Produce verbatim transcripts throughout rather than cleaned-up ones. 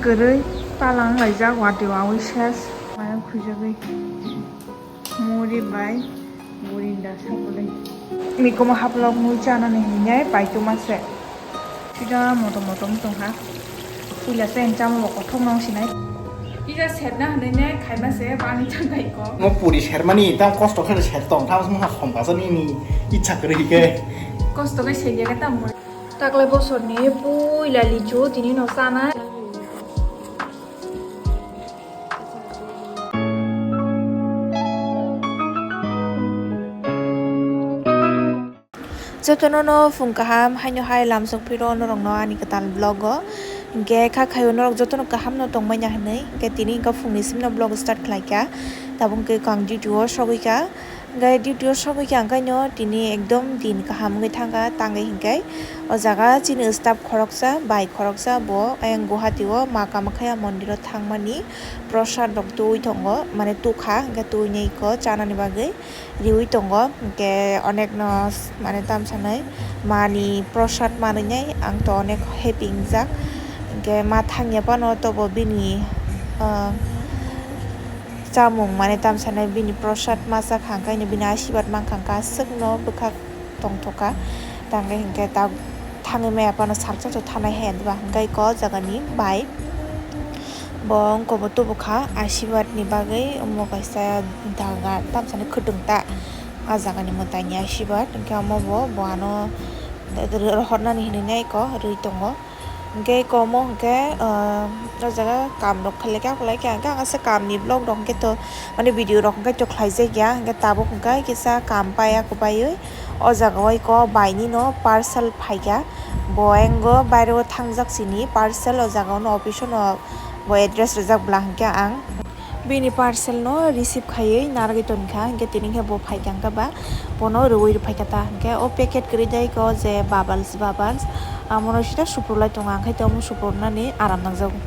Kwrwi palang laijak watwi wawi ses. Maya khujagwi muri bai gurinda sabolai. Mikomo haplok mui chanani hinwi paitoma se. Sida motom motom tongha. Puila se ang chama bo kothok nang sinai. Kisa serna hinwi khaima se bangwi thangkai ko. Mo puri sermani tam kosto khe ser tong, tam song ha khom kasa nini ichha kwrwi khe. Kosto khe seliya khe tam. Taklai bosorni puila lichu tini no chanai. Jotono no phung kaham, haino hai lamsok phiro norokno ani kwtal vlog o. Hinkhe kha khaio norok jotono kaham no tongmanya hinwi. Hinkhe tini hinkhe phungni simno vlog start khlaikha. Tabuk hinkhe ang duty o sogwikha. Hinkhe duty o sogwikha hinkhe no tini ekdom din kaham wngwi thangkha, tangwi hinkhe o jaga chini staff khoroksa, bai khoroksa bo ayang Guwahati o Ma Kamakhya mondir o thangmani prosad rok twi tongo, mane tukha, hinkhe twini eko chanani bagwi. Riwi tongo, hinkhe onekno, mane, tamsanai mani prosad manwi nai ang to onek happy wngjak. Hinkhe ma thangya phano tobo bini, ah, chamung, mane, tamsanai bini prosad ma chakha, hinkhe bini asirwad mankha, hinkhe aswkno bwkhak tongthokha. Tangwi hinkhe ta thangwi maya phano salsa to thanai hai diba, hinkhe o jagani bai. Bo wngkha bo tubu kha asirwad ni bagwi, omo kaisa daga tamsani khwtwng ta, ah jagani mwtai ni asirwad, hinkhe omo bo, bo ano rohornani hinwi nai eko rwi tongo. Hinkhe eko omo hinkhe, ah, o jaga kam rok khailai kha, khailai kha, hinkhe ang aswk kam ni vlog rok hinkhe to, mane, video rok hinkhe to khlai jak ya, hinkhe tabuk hinkhe kisa kam paiya kwbaiwi o jaga o eko bai nino parcel phaikha. Bo engo bairo thangjak sini parcel o jaga o no office o no bo address rijak bwla hinkhe ang bini parcel no receive khaiwi narwgwi tongkha hinkhe tini hinkhe bo phaikha hinkhe ba bono rwui rwphaikha ta hinkhe o packet kwrwi dai ko je bubbles bubbles amono sita suprulai tongo ang khe tei omo suprunani aram nangjago.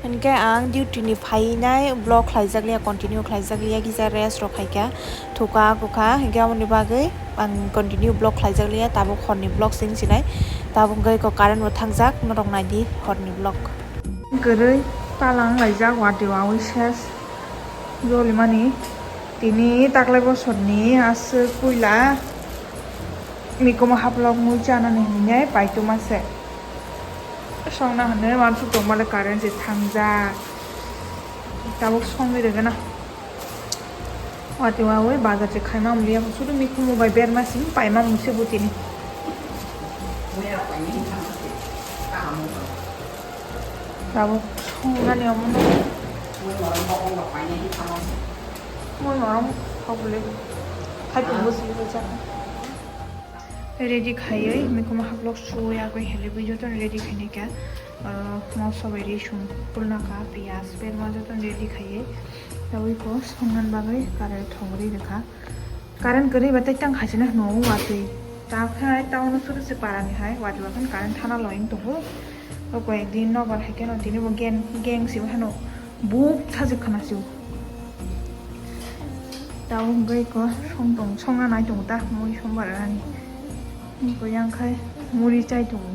Hinkhe ang duty ni phainai vlog khlaijak liya, continue khlaijak liya, kisa rest rok khaikha, thuka kukha, hinkhe aboni bagwi ang continue vlog khlaijak liya, tabuk horni vlog se wngsinai, tabuk wngkha eko current bo thangjak, norok naidi horni vlog. Kwrwi palang laijak, watwi wawi ses jolimani, tini taklai bosorni aswk puila mikomo haplok mui chanani hinwi paitoma se. Songna hwnwi uansuk tongmale current se thangjak. Tabuk songwi rwgwna. Watwi wawi bazar se khaima muli ya sudu mikumu bai berma simi paima mungse butini. Tabuk songnani omono. Mui morong kok le. Khai pungbo simi bai chana. Ready khaiwi, mikomo haplok suwi agwi helibwi jotono ready khainai kha. Oro moso bai risum, pulnaka, piyaj, berma jotono ready khaiwi. Tabuk iko songnan bagwi karai thogri rwkha. Current kwrwi ba tei tang khaisina hwnwi watwi. Ta khai town o suru se para ni hai, watwi ba khan current thana loi wng tongo. O koyek din nobar hai kheno tini bo gen, geng si hano. Buk thajak khana sio. Tabuk hwnkhe iko song tong, songna nai tongo ta, mui sombar ani. Iko yang khai muri chai tongo.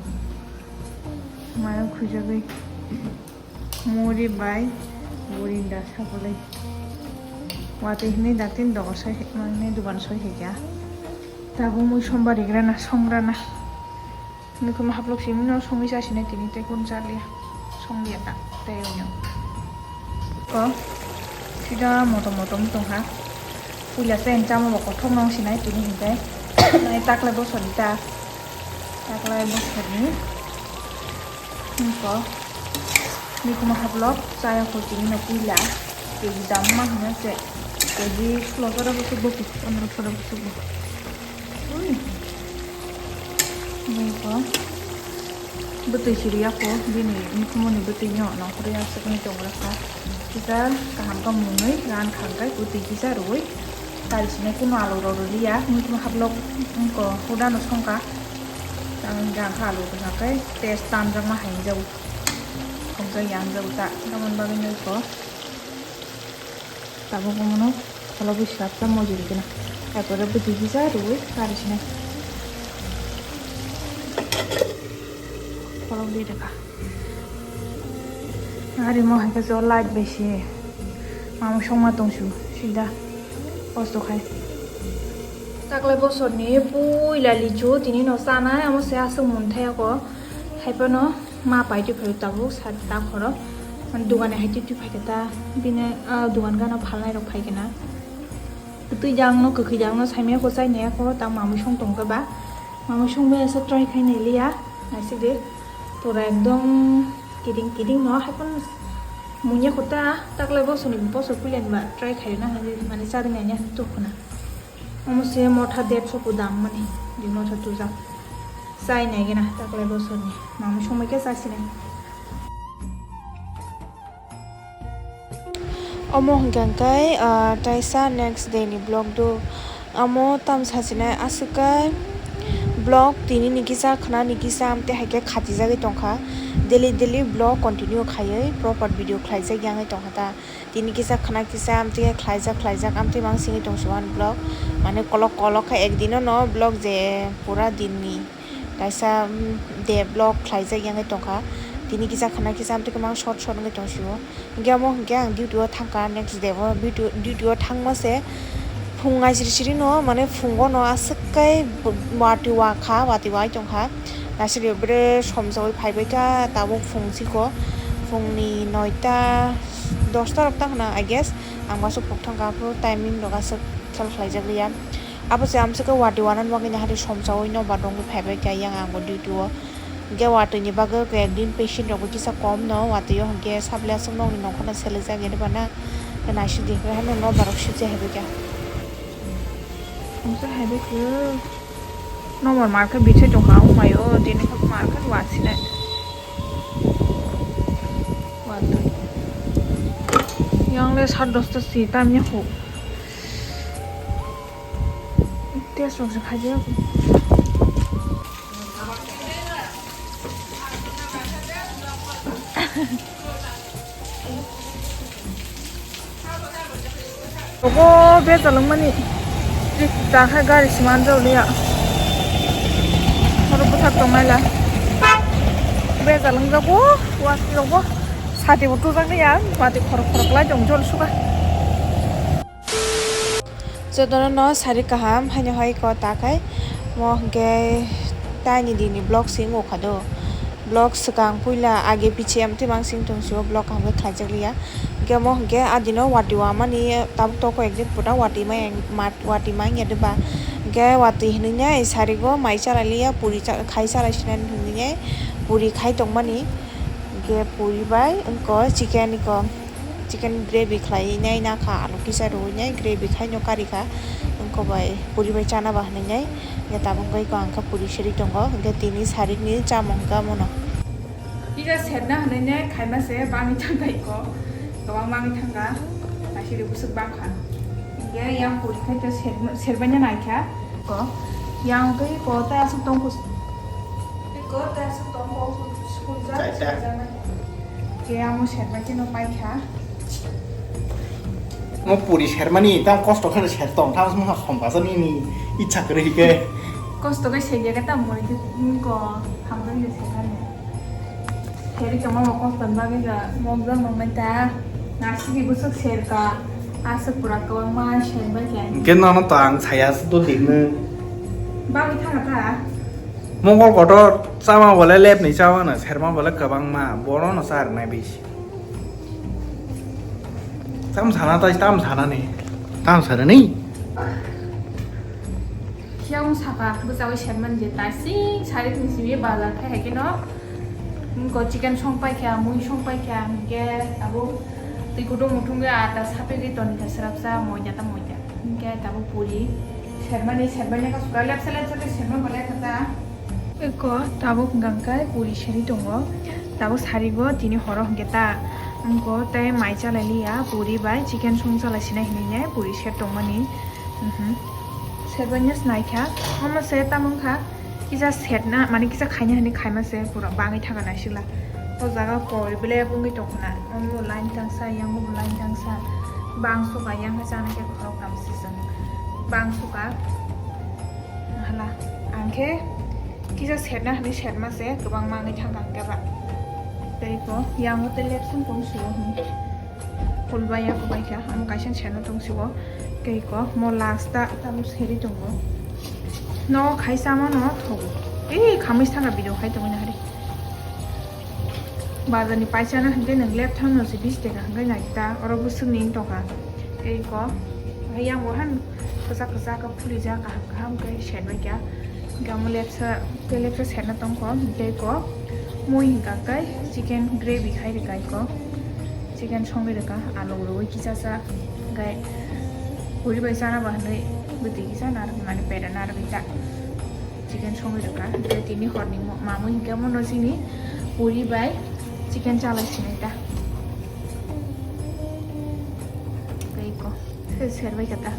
Maya khujagwi muri bai gurinda sabolai. Watwi hwnwi daktin dogo soi, mane dugan soi hai kha. Tabuk mui sombar igrana, songrana. Nukhe ma haplok simi no songwi chasina tini tei kun chaliya. Songliya ta tei oino. Ko sida motom motom tongha. Puila se ang chama bo kothok nang sinai tini hinkhe. Nai taklai bosor ni ta. Taklai bosor ni. Ko mikuma haplok chaya ko tini no puila. Keji dam ma hwnwi se. Keji sulo sora bosok bo. Pondro sora bosok bo. Ui. Bai ko. Bwtwi siriya ko, bini mikhumuni bwtwi no nongkhorwi aswk wngwi tongra kha. Kisa kaham khe mwnwi ran kha hwnkhe bwtwi kisa rwui. Kari sinai kunu alu rw rwliya, mikhumu haplok wngko huda no songkha. Tamo hwnkhe ang khe alu rwkha khe test tanjakma hai wngjago. Khongjak yangjago ta, tamoni bagwi no iko. Tabuk omono kholobwi swrapsa mojori gwnang. Tarpore bwtwi kisa rwui kari sinai. Kholobwi rwkha. Ari mo hai khe jo light bai se. Mamo songma tong su sida. Posto khai. Taklai bosorni puila lichu tini no chanai, amo se aswk mun thai ako. Hai phano ma pai twi phai tabuk sa ta khoro. Dugani hai twi twi phai khe ta bini, ah, dugan gana phalnai rok phai khe na. Twi jang no kwkhwi jang no saimaya ko chai nai ako ta mamui song tong khe ba. Mamui song bai asa try khai nai liya. Naisik de pura ekdom kiting kiting no hai phano munya kho ta taklai bosorni bosor puila ni ba try khai na hai mane chari nai nya to khuna. Omo se motha derso ko dam mani, di motha tujak. Chai nai gena taklai bosorni. Mamo somoi khe chasi nai. Omo hwnkha khe, ah, taisa next day ni vlog do. Amo tam sasinai aswk khe vlog tini ni kisa khna ni kisa amte hai khe khatijagwi tongkha. Daily daily vlog continue khaiwi proper video khlaijak yangwi tongkha ta. Tini kisa khna kisa amtwi khe khlaijak khlaijak amtwi mang singwi tong si one vlog. Mane kolok kolok khe ekdino no vlog je pura dinni kaisa, mm, de vlog khlaijak yangwi tongkha. Tini kisa khna kisa amtwi khe mang short short wngwi tong sio. Hwnkhe omo hwnkhe ang duty o thangkha next day o duty, duty o thangma se phung aisiri siri no mane phungo no aswk kai watwi wakha watwi wai tongkha. Naisik bre somjawi phaibai kha tabuk phung chiko phungni noita dosta rok ta khna I guess. Ang baso pok thangkha aphuru timing rok aswk khel khlaijak liya. Abo se amswk khe watwi wanan bagwi nahari somjawi nobar rok wngwi phaibai kha yang ang bo duty o. Hwnkhe watwi ni bagwi khe ekdin patient rok bo kisa kom no watwi o hwnkhe sabole aswk nokni nongkhorno selejak ya bana. Khe naisik di hwnkhe haino nobar rok sijak hai bai kha. Hwnkhe hai bai khe. Nokbar mar khe bithi tongkha, o mai o, tini khe mar khe wasinai. Watwi. Yang le sat dosta si tamya hu. Test rok se khaijak. Obo bejal wngmani. Twi ta khe gari se manjak liya. Oro bwthak tong nai la. Bejal wngjago, watwi rogo. Sati bo tujak liya, watwi khorok khorok lai tong jol suka. Jotono no sari kaham, haino hai ko ta khai. Mo hwnkhe taini dini vlog sing o kha do. Vlog swkang puila age piche amtwi mang sing tong sio vlog kaham khe khlaijak liya. Hwnkhe mo hwnkhe adino watwi wamani tabuk toko ekdin pura watwi mai mat watwi mang ya de ba. Hwnkhe watwi hinwi nai sarigo mai chalai liya puri cha-, khai chalai sinani hinwi nai puri khai tongmani. Hwnkhe puri bai wngko chicken ko. Chicken gravy khlai nai na kha, alu kisa rwi nai gravy khai no kari kha, wngkha bai puri bai chana ba hinwi nai, ya tabuk bai ko ang kha puri seri tongo, hwnkhe tini sarik ni chamung kha mono. Kisa serna hinwi nai khaima se bangwi thangkha iko, kwbang bangwi thangkha, asiri bwswk bangkha, hwnkhe yang puri khai to ser-, serbaina naikha. Ko, yang twi ko ta aswk tong kus-, ko ta aswk tong ko kun-, kunjak, Chai ta. Kunjak nai. Ke amo serbai khe no paikha. Mo puri sermani, tamo kosto khe ser tong, tamo wngkha khom kasa nini ichha kwrwi hike. Kosto khe serya khe tamo mori khe ko hamjak khe sermani. Seri khe mama kosto bagwi ja mokjak nongnai ta. Nasigi bwswk serka. Aswk pura kwbangma serbai khe. Hwnkhe nono to ang saya se dol dikno. Bagwi thangkha ta. Mongol kotor chama bole lepni chawana serma bole kwbangma. Bono no cha rwnai bisi. Tam sana tai tam sana ni. Tam sana ni. Kiyang saka bwchawi sermani je taising sari tini simi bazar khai hai khe no. Ko chicken song pai kha, mui song pai kha, hwnkhe abo twi kutung muthung khe ata sapegwi toni kha swrapsa moida ta moida. Hwnkhe tabuk puri sermani, sermani ka sura lepsa lepsa khe serma bole kha ta. Eko tabuk hwnkha khe puri seri tongo. Tabuk sarigo tini horo hwnkhe ta wngko tei mai chalai liya puri bai chicken song chalai sinai hinwi ne puri ser tongmani. Mhm. Serbaino sinai kha. Omo se tamo wngkha kisa serna, mane kisa khaina hinwi khaima se pura bangwi thangkha naisila. O jaga koi black wngwi tongkha na. Omo line tangsa, yango bo line tangsa. Bang suka, yang khe chana khe khorok tam sisong. Bang suka. Hala, ang khe kisa serna hinwi serma se kwbangma wngwi thangkha hwnkhe ba. Tei ko yang o tei lepsong tong siwo hin. Pulba ya ko bai kha, ang kaisa seno tong siwo. Tei ko mo last ta tam seri tongo. No khaisa ma no thogo. Ei khamwi sanga video khai tongwi na hari. Bazar ni paisa na hingke nang lep thang no se bis taka hingke nai ta. Oro busuk ni tongkha. Tei ko yang bo han kwchak kwchak ka phuli ja kaham kaham khe shet bai kha. Gamo lepsa, tei lepsa shet na tongkho. Tei ko mui hingka kai chicken gravy khai rwkai ko. Chicken songwi rwka, alu rwwi kisa sa. Gai puri bai chana ba hwnwi bwtwi kisa narwk mani pera narwk ta. Chicken songwi rwka. Tei tini horni mo-, mamui hingke mono chini puri bai chicken chalai sinai ta. Tei ko se serbai kata.